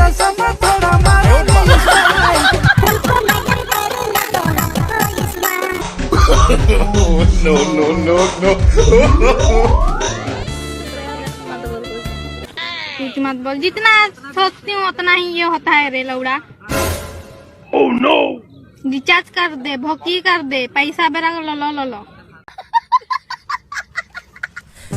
चश्मा थोड़ा मारे style. No, no, no, no. कुछ मत बोल, जितना सोचती हूँ उतना ही ये होता है रे लौड़ा। Oh no! रिचार्ज कर दे, भोकी कर दे, पैसा बेरा लो लो लो लो।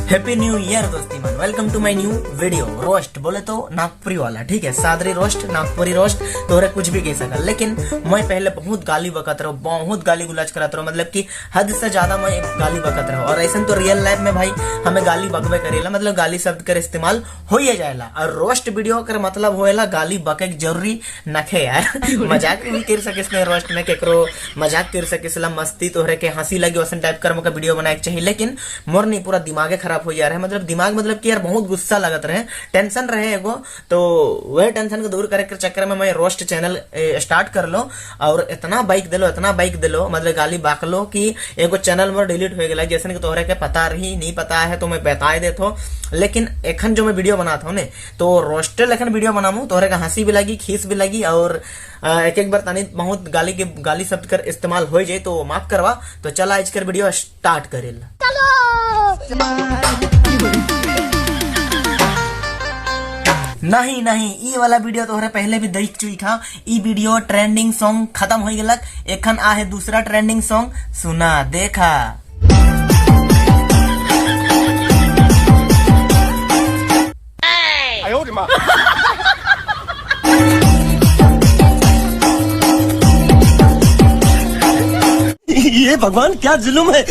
हैप्पी न्यू ईयर दोस्ती मन, welcome to my new video. Roast बोले तो नागपुरी वाला, ठीक है, सादरी रोस्ट, नागपुरी रोस्ट, तोरे कुछ भी कह सका। लेकिन मैं पहले बहुत गाली बकत रहो, बहुत गाली गुलाज करत रहो, मतलब कि हद से ज्यादा मैं गाली बकत रहो। और ऐसा तो रियल लाइफ में भाई हमें गाली बकबे करेला, मतलब गाली शब्द कर इस्तेमाल हो ही जाएला। और रोस्ट वीडियो कर मतलब होएला गाली बके के जरूरी नखे यार, मजाक भी कर सके इसमें रोस्ट में, केकरो मजाक कर सके, मस्ती तोहरे के हंसी लगी वैसन टाइप कर मोके वीडियो बनाए के चाहिए। लेकिन मोर नहीं पूरा दिमागे खराब हो जा रहा है, मतलब दिमाग मतलब कि यार बहुत गुस्सा लगत रहे, टेंशन रहे एगो, तो वह टेंशन को दूर करे के चक्कर में मैं रोस्ट चैनल स्टार्ट कर लो और इतना बाइक दिलो, इतना बाइक दिलो, मतलब गाली बाकलो कि एगो चैनल मोर डिलीट हो गया, जैसे कि तोहरे के पता रही नहीं पता है तो मैं बता देता हूँ। लेकिन एखन जो मैं वीडियो बनाता हूँ ने तो रोस्टेड एखन वीडियो बनामू, तोहरे के हंसी भी लगी, खीस भी लगी और एक एक बार तनी बहुत गाली के गाली शब्द कर इस्तेमाल हो जाए तो माफ करवा। तो चला आज कर वीडियो स्टार्ट करेला। नहीं नहीं, ई वाला वीडियो तोहरे पहले भी देख चुकी था। ई वीडियो ट्रेंडिंग सॉन्ग खत्म हो गलक, एखन आहे दूसरा ट्रेंडिंग सॉन्ग सुना देखा। ये भगवान क्या जुल्म है।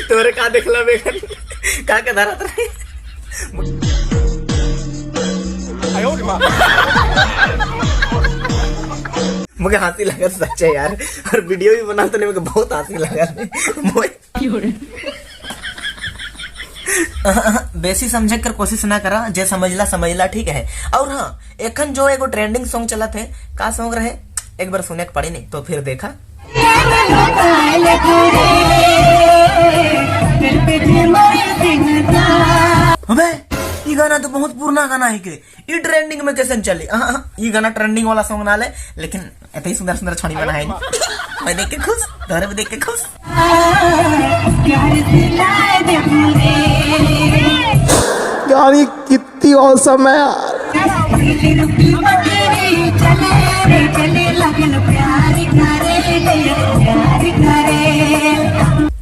तोरे का देखला बेखन का के धरत रहे। मुझे हंसी लगत सच है यार, और वीडियो भी बनाते नहीं मुझे बहुत हंसी लगत। बेसी समझे कर कोशिश ना करा, जे समझला समझला ठीक है। और हाँ एखन जो एगो ट्रेंडिंग सॉन्ग चलत है, का सॉन्ग रहे एक बार सुने के पड़ी नहीं तो फिर देखा। अबे ये गाना तो बहुत पुराना गाना है के, ये ट्रेंडिंग में कैसे चली? ये गाना ट्रेंडिंग वाला सॉन्ग ना ले, लेकिन ऐसे ही सुंदर सुंदर छड़ी बना है। मैं देख के खुश, तोहरे भी देख के खुश। गाड़ी कितनी औसम है यार।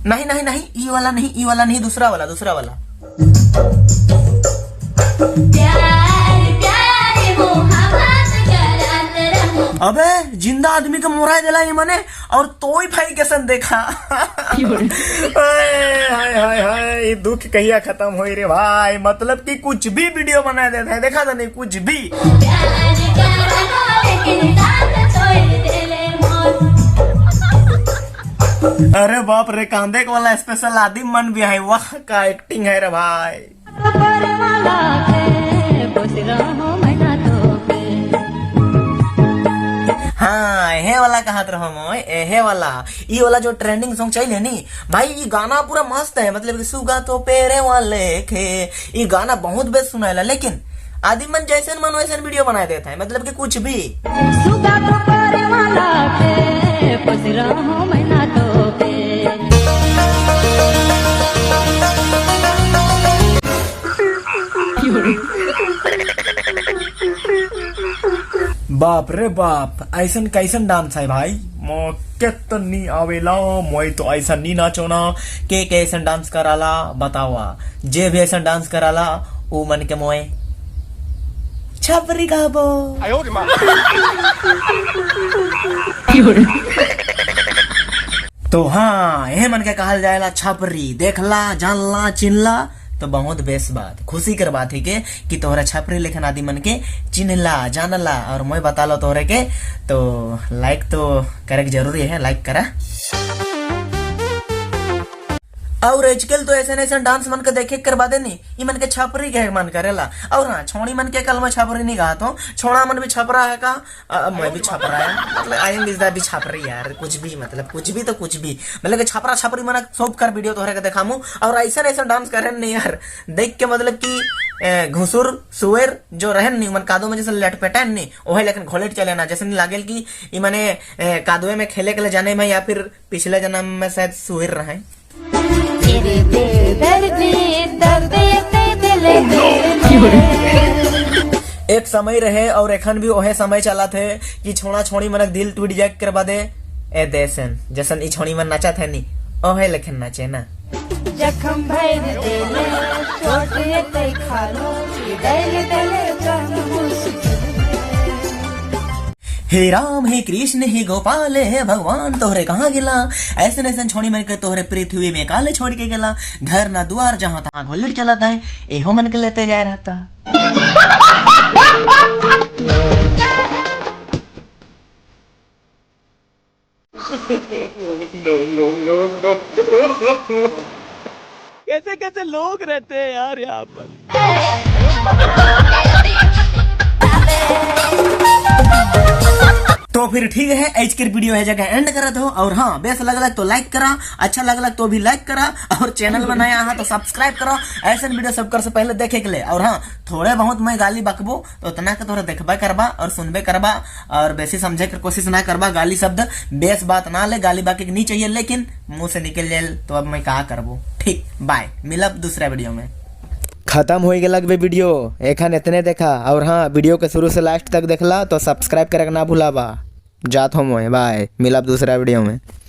नहीं नहीं नहीं, ये वाला नहीं, ये वाला नहीं, दूसरा वाला, दूसरा वाला। अबे जिंदा आदमी के मोरा दिला ये मने, और तोय भाई कैसन देखा। हाय हाय हाय हाय, ये दुख कहिया खत्म होई रे भाई। मतलब कि कुछ भी वीडियो बना देता है, देखा था नहीं कुछ भी। अरे बाप रे, कांदे वाला स्पेशल आदिम मन भी है, वाह का एक्टिंग है रे भाई। हाँ एहे वाला कहत रहो मोय, एहे वाला, ये वाला जो ट्रेंडिंग सॉन्ग चाहिए नी भाई, ये गाना पूरा मस्त है, मतलब कि सुगा तो पेरे वाले खे, ये गाना बहुत बेस्ट सुनाएला। लेकिन आदि मन जैसे मन वैसे वीडियो बना देता है, मतलब कि कुछ भी। सुगा तो पेरे वाला खे, पसरा महीना तो पे। बाप रे बाप, ऐसन कैसन डांस है भाई, मोके तो नी आवेला, मोई तो ऐसा नी नाचो ना। के के ऐसन डांस कराला बतावा, जे भी ऐसन डांस कराला ऊ मन के मोए छपरी गाबो। तो हाँ यह मन के कहल जाएला छपरी, देखला जानला चिन्हला तो बहुत बेस बात, खुशी कर बात है के कि तोहरा छपरी लेखन आदि मन के चिन्हला जानला। और मैं बता लो तोहरे के तो लाइक तो करे के जरूरी है, लाइक करा। और आजकल तो ऐसे ऐसे डांस मन के देखे कर बादे नहीं ई मन के छपरी के मन करेला। और हाँ, छोड़ी मन के कल में छपरी नहीं कहा तो छोड़ा मन भी छपरा है का, मैं भी छपरा है, मतलब I am भी छपरी यार, कुछ भी मतलब कुछ भी तो कुछ भी, मतलब कि छपरा छपरी मन सब कर वीडियो तोहरे के देखामू। और ऐसा ऐसा डांस करे नहीं यार, देख के मतलब कि घुसुर सुअर जो रहन नहीं मन कादो में जैसे लटपटान नहीं ओहे, लेकिन घोलेट चले ना, जैसे नहीं लागेल कि ई माने कादुए में खेले के लिए जाने में या फिर पिछले जन्म में शायद सुअर रहे। एक समय रहे और एखन भी ओहे समय चला थे कि छोड़ा छोड़ी मनक दिल टूट जाए कर बादे ए देसन जैसन ई छोड़ी मन नाचा थे नी ओहे लेखन नाचे ना। जखम भर देले चोट एते खालो दिल दिल जान मुश्किल। हे राम हे कृष्ण हे गोपाल हे भगवान तोहरे कहाँ गेला, ऐसे ऐसे छोड़ी मन के तोहरे पृथ्वी में काले छोड़ के गेला, घर ना दुआर जहाँ तहाँ घोलट चलाता है एहो मन के लेते जाए रहता। No, no, no, no. कैसे कैसे लोग रहते हैं यार यहाँ पर। तो फिर ठीक है, आज के वीडियो है जगह एंड करत हो। और हाँ, बेस लगलक तो लाइक करा, अच्छा लगलक तो भी लाइक करा, और चैनल बनाया है तो सब्सक्राइब करो ऐसे वीडियो सब कर से पहले देखे के लिए। और हाँ, थोड़े बहुत मैं गाली बकबो तो उतना के थोड़ा देखबे करबा और सुनबे करबा, और बेसी समझे के कोशिश ना करबा, गाली शब्द बेस बात ना ले, गाली बाकी नहीं चाहिए, लेकिन मुंह से निकल जाए तो अब मैं कहा करबो। ठीक, बाय, मिलब दूसरा वीडियो में। खत्म हो गया बे वीडियो, एखन इतने देखा। और हाँ, वीडियो के शुरू से लास्ट तक देखला तो सब्सक्राइब करे ना भूलाबा। जात हो मोए, बाय, मिलब दूसरा वीडियो में।